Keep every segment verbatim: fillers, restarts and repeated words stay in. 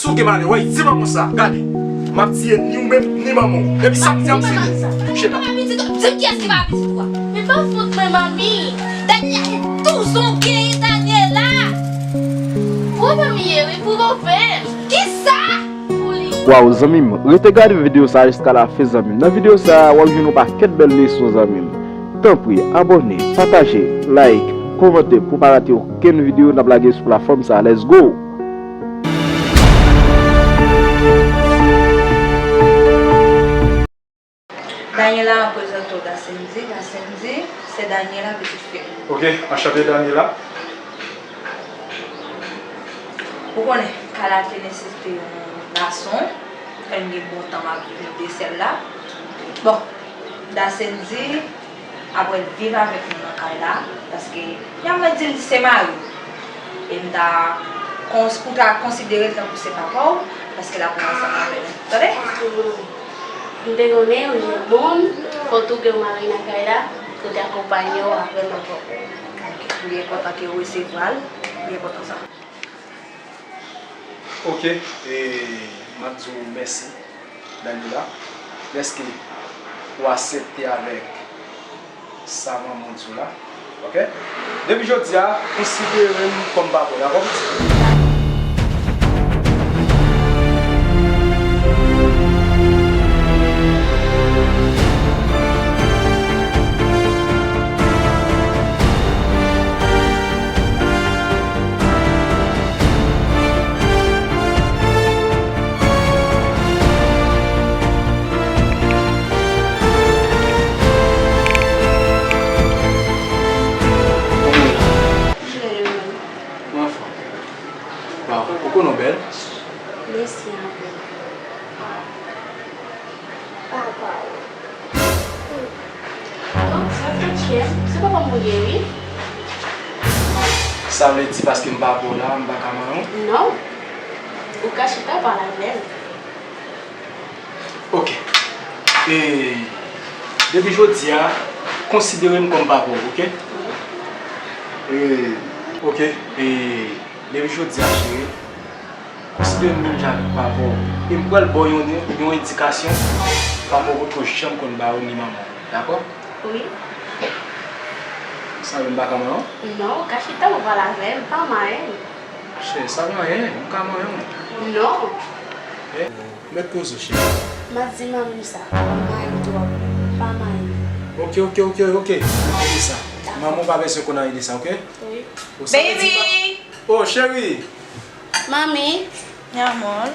Si w gen malè, w ap di manman w sa. Gade, m ap tiye ni ou menm, ni manman w. Epi sa m di a m fini. Kouche la. Papa pitit ou, di m kiyès ki papa pitit ou a. Men pa fòt mwen, manmi. Daniela, toujou gen Daniela. Pou manmi ye, wi, pou bòpè. Kisa? Pou li. Waw, zanmi m, rete gade videyo sa a jiska lafen, zanmi m. Nan videyo sa a, w ap jwenn yon pakèt bèl leson, zanmi m. Tanpri, abòne, pataje, like, kòmante pou w pa rate okenn videyo n ap lage sou platfòm sa a. Let's go! Daniela, mwen prezante w Dasendy. Dasendy, se Daniela, pitit fi m. Ok, anchante Daniela. Ou konnen, kay la te nesesite yon gason, fè m gen bon tan m ap viv de sèl la. Bon, Dasendy, apre l viv avèk nou nan kay la, paske, jan mwen di l, se mari m. E m ta kons-, ou ta konsidere l tankou se papa w, paske l ap viv ansanm avè nou. Tande? M te konnen ou jwenn moun, fò tou gen yon mari nan kay la, pou te akonpanye w avè m ankò. Ok, m byen kontan ke w resevwa l, m byen kontan sa. Ok, e, m ap di w mèsi. Daniela, dèske ou aksepte avèk sa manman w di w la, ok? Depi jodi a, konsidere m kòm papa w, dakò, pitit? Mwen anfòm. Waw, ou konnen w bèl. Mèsi anpil. Papa w. Oh, sa fè kè m. Se papa m ou ye, wi. Sa vle di paske m pa bò la, m pa ka manyen w? Non. Ou ka chita pale avè m. Ok. E, depi jodi a, konsidere m kòm papa w, ok? E, ok. E, depi jodi a, cheri, konsidere m menm jan avèk papa w. E m pral ba w yon, yon endikasyon papa w potko janm konn ba w ni manman w. Dakò? Wi. Sa vle m pa ka manyen w? Non, ou ka chita pou pale avè m, pa manyen m. Cheri, sa pa anyen, m ka manyen w. Non. Eh, mèt poze w, cheri. M ap di manmi m sa, m manyen l twòp, pa manyen l. Ok, ok, ok, ok. Mèt poze sa. Dakò. Manman w pa bezwen konn anyen de sa, ok? Wi. Ou sa vle di pa- Baby! Oh, cheri! Manmi. Nyaman.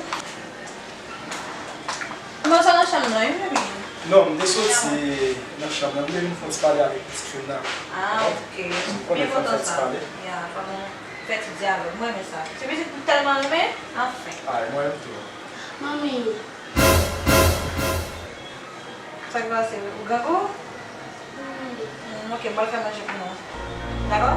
Mwen sa nan chanm nan, wi, manmi. Non, m te soti nan chanm nan, m te vin fè yon ti pale avèk pitit fi m nan. Ah, ok. M konnen fò n fè ti pale. Ya, fò nou fè ti dyalòg. Mwen renmen sa. Se pitit m tèlman renmen, anfen. Ay, mwen menm tou. Manmi. Sa k pase? Ou grangou? Hmm, ok, m pral fè manje pou nou. Dakò?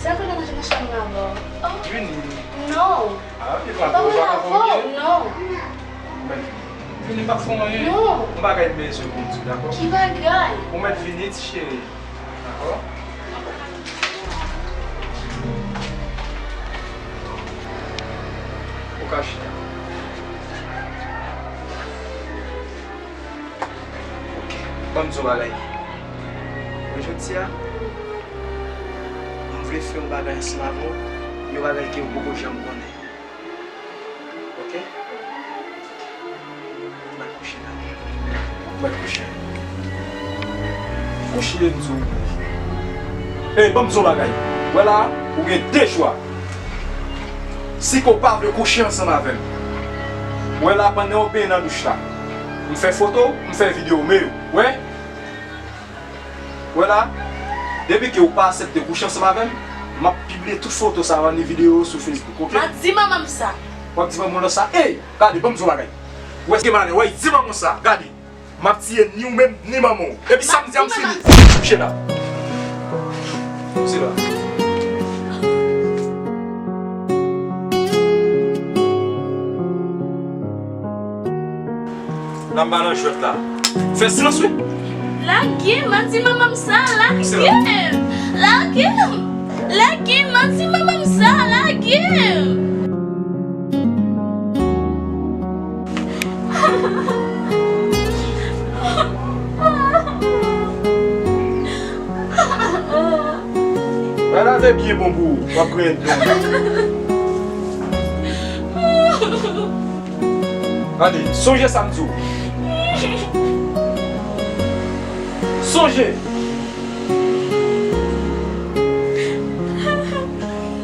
Sa fè nan nan chanm nan avè w. Vini. Non. Ah, vini pa pou pa pou non. Vini pa fè anyen. Non. Yon bagay m bezwen pou m di w, dakò? Ki bagay? Ou mèt vini, ti cheri. Dakò? Ou ka chita. Ok. Ban m di w bagay. Mwen jodi a, m vle fè yon bagay ansanm avè w, yon bagay ke w poko janm konnen. Ok? N ap kouche la. Mèt kouche. Kouche, m di w. Ey, ban m di w bagay. Wè la, ou gen de chwa. Si ke w pa vle kouche ansanm avè m, wè la, pandan w benyen nan douch la, m fè foto, m fè videyo, men yo, wè. Wè la, depi ke w pa aksepte kouche ansanm avè m, m ap pibliye tout foto sa yo ni videyo yo sou Facebook, oke? M a di manman m sa. W ap di manman w sa? Ey, gade, ban m di w bagay. Wè, se malè, wè, di manman w sa, gade. M ap tiye ni ou menm, ni manman w. Epi sa m di a, m fini. Kouche la. Kouche la. Nan ba nan jwèt la. Fè silans, wi. Lage m, m a di manman m sa, lage m. Lage m. Lage m, m a di manman m sa, lage m. Wè lave byen bon pou ou, w ap griyen dlo. Gade, sonje sa m di w. Sonje.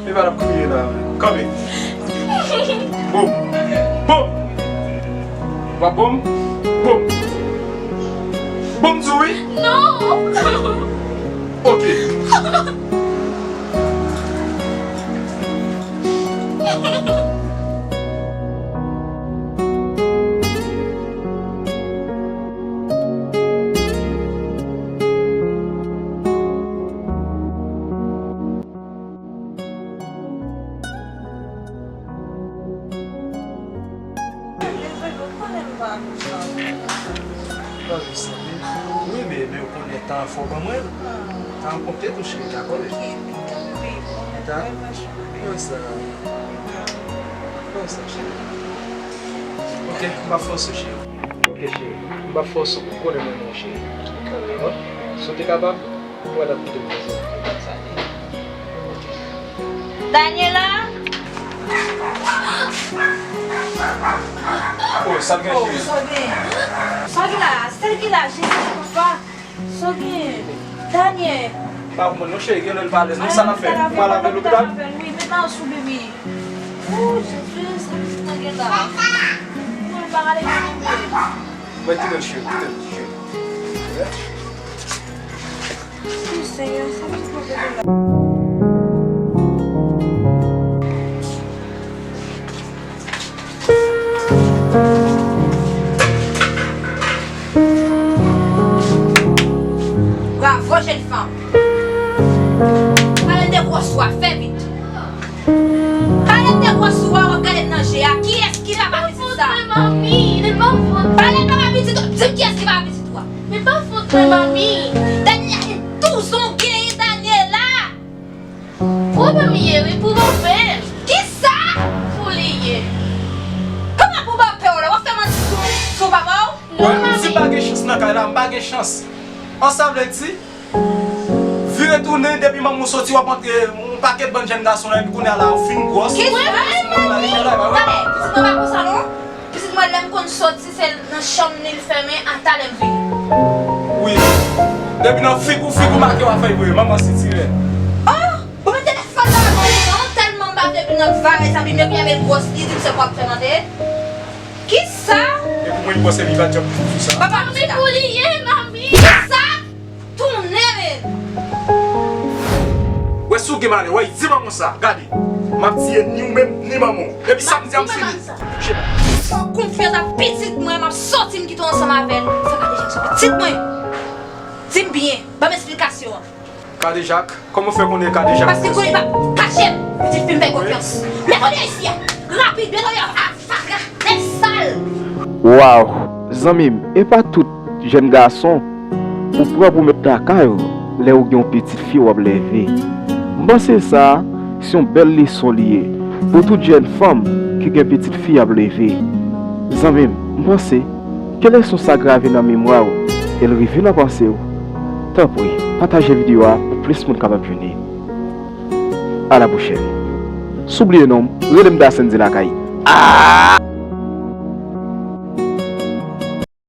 Epa l ap kriye la. Kanpe. Boum. Boum. W ap boum? Boum. Boum di w wi. Non. Oke. Wi, men, men ou konnen tan an fò ban mwen. Tan an konte tou, cheri, dakò? Dakò sa. Dakò sa, cheri. Ok, m pa fòse w, cheri. Ok, cheri. M pa fòse w, ou konnen mwen renmen w, cheri. Dakò? Si w te kapab, ou pral ap kite m konsa. Daniela! Oh, sa gen, cheri? Sa gen la, sèl ki la, Jezi, papa. Sa gen? Daniel. Pa konprann non, cheri, gen lè l pa alèz. Men sa n ap fè? Ou pral avè l lopital? Wi, met mayo sou bebe. Oh, Jezi, sa pitit nan gen la. Non, l pa rale non, bebe. Mwen kite l, cheri, kite l, cheri. Wi, Senyè, sa pitit nan gen la. Bravo, jèn fanm! Pale m de gwòs ou a, fè vit! Pale m de gwòs ou a, w ap gade m nan je a. Kiyès ki papa pitit sa? Pale m papa pitit ou! Di m kiyès ki papa pitit ou a! Men pa fòt mwen, manmi. Daniela, tou zonge Daniela! Pou manmi ye, wi, pou bòpè. Kisa? Pou li ye. Kòman pou bòpè w la? W ap fè manti sou, sou papa w? Non, manmi. Wè, si pa gen chans nan kay la, m pa gen chans. An sa vle di, vire tounen, depi manman w soti, w ap antre yon pakèt bann jèn gason la, epi kounye a la, ou fin gwòs. Kisa? Mwen, manmi. Gade, pitit mwen pa konsa, non. Pitit mwen, lè m konn soti, se nan chanm li l fèmen, a talè m vini. Wi. Depi nan figi w, figi w make w a fèy boure, manman sitirè. Oh! Ou mete telefòn nan men mwen non, tèlman m pa vle vin nan vare sa, pi men kounye a men gwòs li di m se pou ap fè mande. Kisa? E pou mwen gwòs li pa t janm di sa. Papa, manmi, pou li ye, manmi. Kisa? Tounen men. Wè si w gen malè, wè, di manman sa, gade. M ap tiye ni ou menm, ni manman w. Epi sa m di a, m fini. Fè w konfyans a pitit mwen, m ap sòti m kite w ansanm avè l. Fè Kadejak sou pitit mwen. Di m byen, ban m esplikasyon an. Kadejak, kòman w fè konnen Kadejak? Paske konnen pa kache m, pitit fi m fè konfyans. Mèt konnen isi a, rapid, mèt konnen a, fatra, nèg sal. Waw, zanmi m, e pa tout jèn gason ou pran pou mèt lakay ou lè ou gen yon pitit fi w ap leve. M panse sa a se yon bèl leson li ye pou tout jèn fanm ki gen pitit fi y ap leve. Zanmi m, m panse ke leson sa grave nan memwa w e l rive nan panse w. Tanpri, pataje videyo a pou plis moun kapab jwenn li. A la pwochèn. Si w bliye non m, rele m Dasendy lakay. Ah!